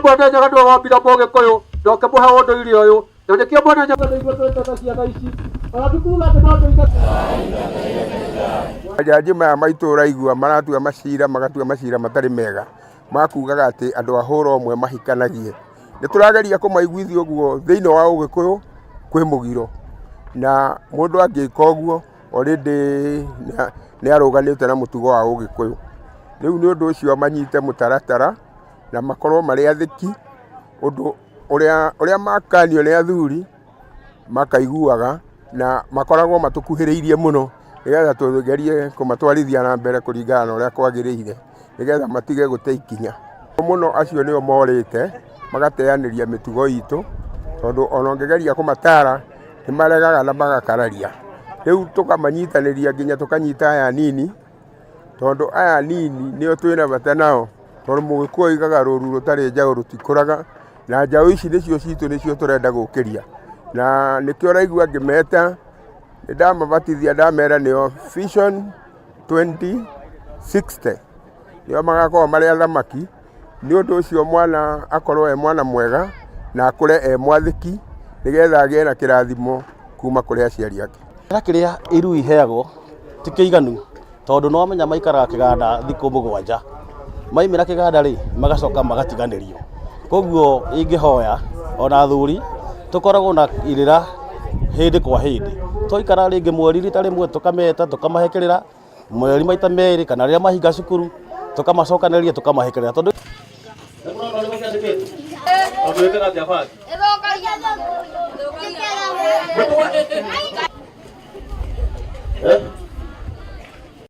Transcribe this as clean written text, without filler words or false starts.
Mwene Nyaga nĩwe wombire Mũgĩkũyũ na ũkĩmũhe ũndũire ũyũ, na nĩkĩo Mwene Nyaga nĩguo twĩtete ciana ici, ona ti kuuga atĩ no tũige. Majaji maya maitũ ũraigua maratua macira magatua macira matarĩ mega makugaga atĩ andũ a hũra ũmwe mahikanagie. Nĩ tũrageria kũmaiguithia ũguo thĩinĩ wa ũgĩkũyũ kwĩ mũgiro na mũndũ angĩka ũguo already nĩ arũganĩte na mũtugo wa ũgĩkũyũ. Rĩu nĩ ũndũ ũcio manyite mũtaratara na makorwo marĩ athĩki ũndũ ũrĩa ũrĩa makanio nĩ athuri makaiguaga na makoragwo matũkuhĩrĩirie mũno nĩgetha tũgerie kũmatwarithia na mbere kũringana na ũrĩa kwagĩrĩire nĩgetha matige gũte ikinya. Mũno acio nĩo morĩte magateanĩria mĩtugo itũ tondũ ona ũngĩgeria kũmatara nĩ maregaga na magakararia. Rĩu tũkamanyitanĩria nginya tũkanyita aya anini tondũ aya anini nĩo twĩna bata nao tondũ mũgĩkũyũ oigaga rũru rũtarĩ njaũ rũtikũraga na njaũ ici nĩcio citũ nĩcio tũrenda gũkĩria na nĩkĩo ũraigua ngĩmeta nĩ ndamabatithia ndamera nĩo Vision 2060 nĩo magakorwo marĩ athamaki nĩ ũndũ ũcio mwana akorwo e mwana mwega na akũre e mwathĩki nĩgetha agĩe na kĩrathimo kuma kũrĩ aciari ake. Kĩrĩra kĩrĩa irui iheagwo ti kĩiganu tondũ nĩ wamenya maikaraga kĩganda thikũ mũgwanja, maimĩra kĩganda rĩ, magacoka magatiganĩrio. Koguo ingĩhoya ona athuri tũkoragwo na irĩra hĩndĩ kwa hĩndĩ, twaikara rĩngĩ mweri rita rĩmwe tũkameta tũkamahe kĩrĩra, mweri maita merĩ kana rĩrĩa mahinga cukuru tũkamacokanĩrĩria tũkamahe kĩrĩra tondũ